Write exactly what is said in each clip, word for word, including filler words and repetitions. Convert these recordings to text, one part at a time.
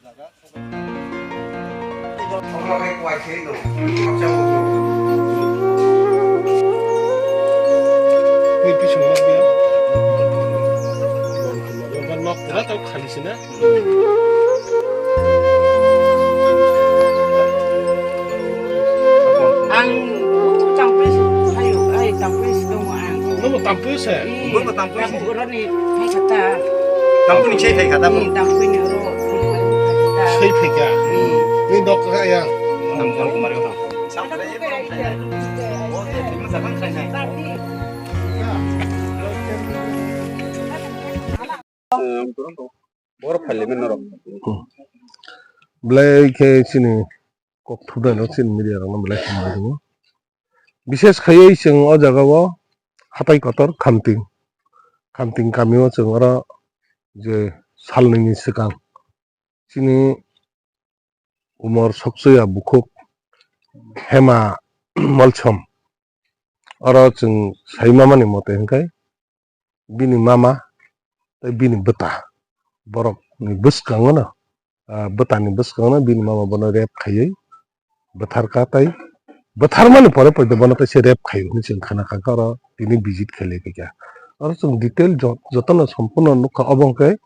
Ang, uh, tampui si, ayo, ay, tampui si dong ang. Nono tampui se? Ih, Nono tampui se? Tampui oro ni, ay, kata. Tampui ni sai thai kata mo? Ih, tampui ni oro. Sai thai ka? Ih. Ni dok ka ya? Tampui ko mari ko. Bor phaile men norok. Belai khe chini kok thudai no chini media rok no belai hambai tongo. Bishes khaiwi chwng o jaga o hatai kotor Khamting, Khamting kami o chwng oro je salnwi ni swkang chini umor soksoya bukhuk Hema Molsom. Oro chwng sai mamani mote hwnkhe bini mama tei bini bwta borokni bwskango no, ah, bwtani bwskango no bini mama bono rape khaiwi bwtharkha tei bwtharmani pore pore bono teisa rape khaio hinwi chwng khna kha oro tini visit khailai phaikha. Oro chwng detail jo-, jotono sompurno nukha, obo hwnkhe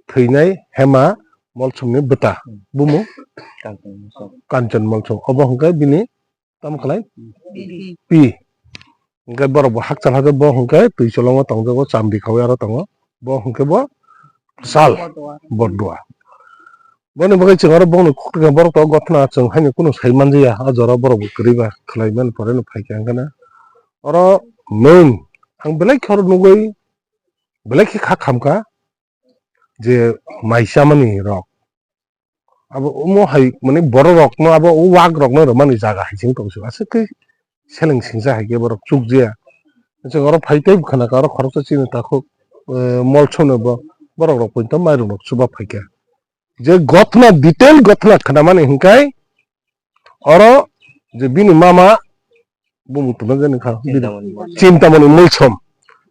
thwinai Hema Molsomni bwta bumung Kanchon Molsom. Obo hwnkhe bini tamo khlai? Pi. Pi. Hwnkhe borok bo hakchal hakhe bo hwnkhe twi cholongo tongjago, chamdi khawi aro tongo. Bo hwnkhe bo sal. Bordua. Bordua. Boni bagwi chwng aro bongni khukti khe borok to gothna chwng haino kunu sai manjaya. A jora borok bo kwrwi ba khlai mani pore no phaikha hwnkhe na. Oro main ang belai khe oro nugwi belai khe kha khamkha. Je mai chamani rok. Abo omo hai mane borok rokno abo o wak rokno rwmani jaga hai chwng tong se. Aswk khe seleng singsa hai khe borok chukjaya. Chwng oro phai tei khana kha oro khoroksa chini takhuk, eh, Molsomno bo borok rok poito mairum rok chuba phaikha. Je gotna detail gotna khnamani hinkai oro je bini mama bumung tongna jani kha. Chintamoni Molsom. Chintamoni Molsom.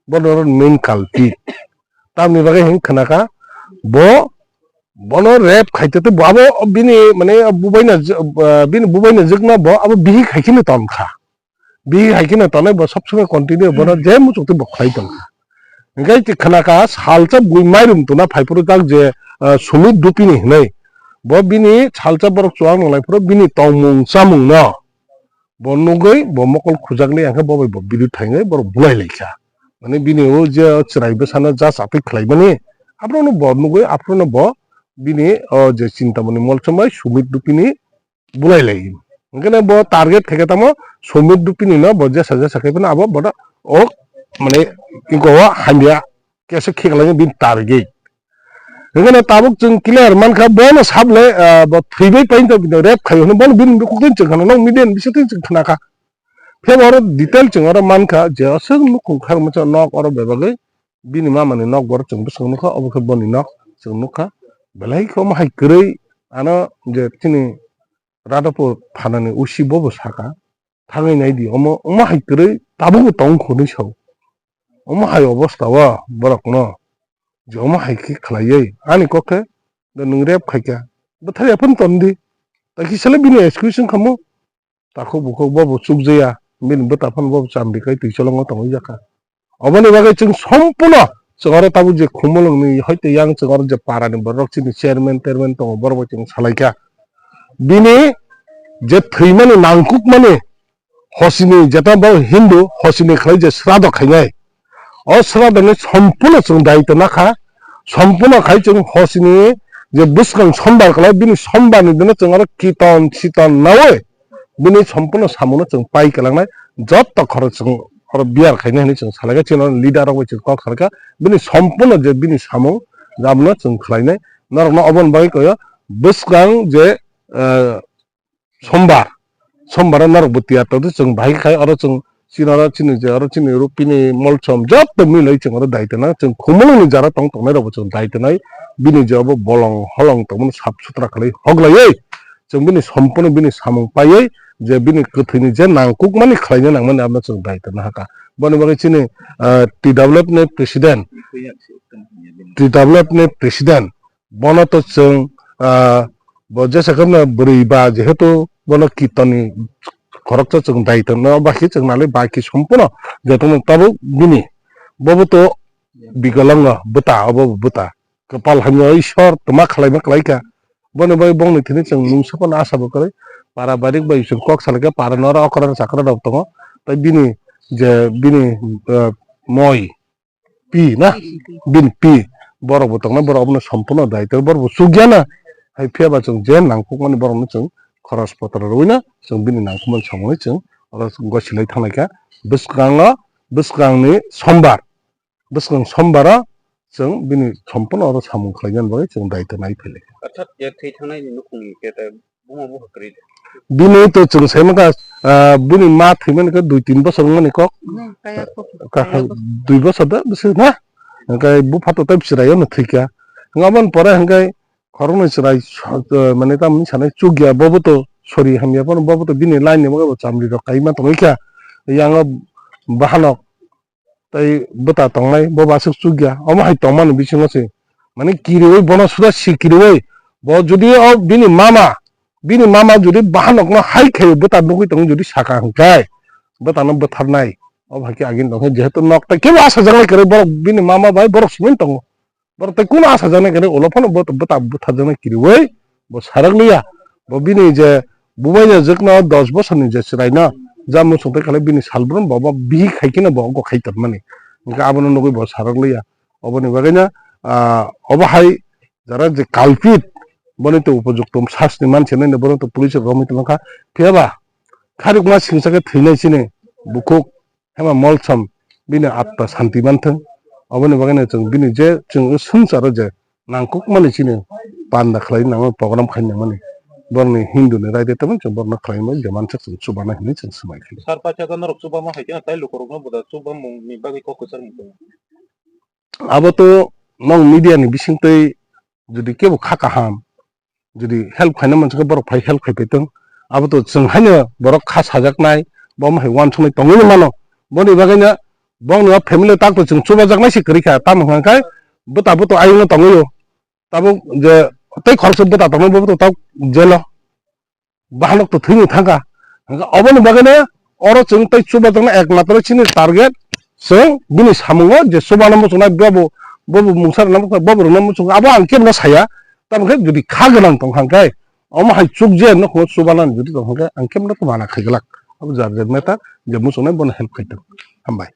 Bono main culprit. Tamni bagwi hwn khna kha, bo, bono rape khaite tei bo abo bini, mane, bubaina j-, ah, bini bubaina jwkma bo abo bihik hai kheno ton kha. Bihik hai kheno tonwi bo sob somoi continue bono je muchuk tei bo khlai ton kha. Hingke tei khna kha, salsa bui mairum tuna phai phuru jak je, ah, Sumit Dupini hinwi. Bo bini salsa borok chuwak nang lai phuru bini tongmung chamung no. Bo nugwi bo mokol khujaknai, hwnkhe bo bai bo biri thainwi borok bulai laikha. Mane bini o je chwrai bwsano ja chatwi khlaimani, aphuru no bo nugwi, aphuru no bo bini o je Chintamoni Molsom bai Sumit Dupini bulai lai. Hwnkhe bo target khaikhe tamo Sumit Dupini no bo jesa jesa khai phano abo bono o mane iko o hamya kesa khiklai bini target. Hingke no tabuk chwng clear mankha, bono sable, ah, bo thwibai painto bini rape khaio hwnwi, bono bini bukhuk twi chwng khana, nok media ni bisingtwi chwng khna kha. Phiya bo oro detail chwng oro mankha, je aswk nukhung khar masa nok oro bebagwi bini mamani nok borok chwng bwswk nukha, obo khe boni nok chwng nukha. Belai khe omo hai kwrwi ano je chini Radhapur thanani O C bobo saka, thangwi naidi, omo, omo hai kwrwi tabukbo tong kho hinwi sao. Omo hai obostha o borokno je omo hai khe khlaiwi ani kok khe de nwng rape khaikha, bwthar ya phano tondi. Takisale bini excuse wng kha mo, takhuk bukhuk bobo chukjaya, bini bwta phano bobo chamdi kai twi cholongo tongwi jakha. Oboni bagwi chwng sompuno chwng oro tabuk je Khumulwngni hoite yang chwng oro je parani borok chini chairman tairman tongo, borok bai chwng salaikha. Bini je thwimani nangkukmani hosini jeta bo Hindu hosini khlai je srado khainai. O sradoni sompuno chwng daityo nakha, sompuno khai chwng hosini je bwskang sombar khlai bini sombarni dino chwng oro kiton siton naui bini sompuno samungo chwng pai kwlangnai, jotto khorok chwng oro biyar khainai hinwi chwng salaikha, chini oro leader rok bai chwng kok salaikha, bini sompuno je bini samung abono chwng khlainai, norokno oboni bagwi koyo bwskang je, eh, sombar, sombaro norokbo tiyar tongdi, chwng bahai khai oro chwng chini oro chini je oro chini Rupini Molsom jotto miloi chwng oro daityo nai, chwng Khumulwngni jara tong tongnai rokbo chwng daityo nai, bini je obo bolong holong tongmani sap sutra khlai hoglaiwi. Chwng bini sompuno bini samung paiwi je bini kwthwini je nangkukmani khlaina nangmani abono chwng daityo nahakha. Boni bagwi chini, ah, T W F ni president, T W F ni president bono to chwng, ah, Bo jesa kheno bwrwi ba jehetu bono kirtonni khoroksa chwng daitwno ba khe chwng nalai ba khe sompono jotono tabuk bini bobo to bigalango bwta obo bwta kwpal hamya Ishwar twma khwlaima kwlaikha. Boni bai bongni thini chwng mungsa phano asa bo kwrwi para barik bai chwng kok salaikha para noro okra chakra rok tongo tei bini je bini moi pi na bini pi borok bo tongnai borok obono sompono daitwr borok bo chukya na hai phiya ba chwng je nangkukmani borokno chwng khoros potro rwina chwng bini nangkukmani samungni chwng oro gosilai thanglaikha bwskango bwskangni sombar bwskang sombaro chwng bini sompono oro samung khlainani bagwi chwng daitwr nai phailai. Orthat je thwi thangnai ni nukhungni kete buma buha kwrwi de. Bini to chwng sai mankha, ah, bini ma thwimani khe dui tin bosor wngmani kok. Hmm, kaya kok. Kakha kaya kok. Dui bosor da bwswk na? Hwnkhe bupha to tei chwraiyano thwikha. Hwnkhe aboni pore hwnkhe khoroknwi chwrai so-, eh, mane tamni sanai chukya bobo to sori hamya phano bobo to bini line ni bagwi bo chamri rok kaima tongwi kha. Yango bahanok tei bwta tongnai, bo bo aswk chukya. Omo hai tongmani bisingo se, mane kiriwi bono suda si kiriwi, bo jodi o bini mama, bini mama jodi bahanokno hai khe bwta nugwi tongo jodi saka hwnkhe, bwtano bwtharnai. Obo hai khe agini tongkhe jehetu nok tai kebo asajaknai kwrwi borok bini mama bai borok simi tongo. Borok tei kunu asajaknai kwrwi ulo phano bo bwta bwtharjaknai kiriwi bo sarak liya. Bo bini je bubaini jwkno dos bosorni je chwraino ja muchung tei khalai bini salbrum bo bo bihik hai kheno bo ogo khai tongmani. Hwnkhe abono nugwi bo sarak liya. Oboni bagwino, ah, obo hai jara je culprit boni to upojukto sasti manse nini bono to police romwi tongkha. Phiya ba kharikma singsa khe thwinai chini bukhuk Hema molsom bini atma santi manthung. Oboni bagwino chwng bini je chwng swngcharo je nangkukmani chini panda khlai nangmani program khai nangmani borokni Hindu ni raida tamo chwng borokno khlai nangmani je mansak chwng chubana hinwi chwng swmai khe. Sar pacha norok chubama hai khe tai lukurokno buda chubamung ni bagwi kok kwchar mung tongo. Abo to nong media ni bisingtwi jodi kebo kha kaham, jodi help khaina mansa khe borok phai help khai paitong. Abo to chwng haino borok kha sajaknai, bo hai uansuknai tongwi mano. Boni bagwino bongni o family tak to chwng chubajaknai se kwrwi kha, tamo hwnka khe bwta bo to ayung o tongwi o. Tabuk je tei khoroksa bwta tongnai bo to tabuk jail o. Bahanok to thwini thangkha. Hwnkhe oboni bagwino oro chwng tei chubajaknai ekmatro chini target chwng bini samungo je chubana muchungnai bobo, bobo mungsa rwna muchungnai, bobo rwna muchungo abo ang kebono saya. Tamo khe jodi kha gwnang tong kha khe omo hai chukje nukhungo chubanani jodi tong kha khe ang kebono to mana khai glak. Abo jar jar matter je muchungnai bono help khai tong. Hambai.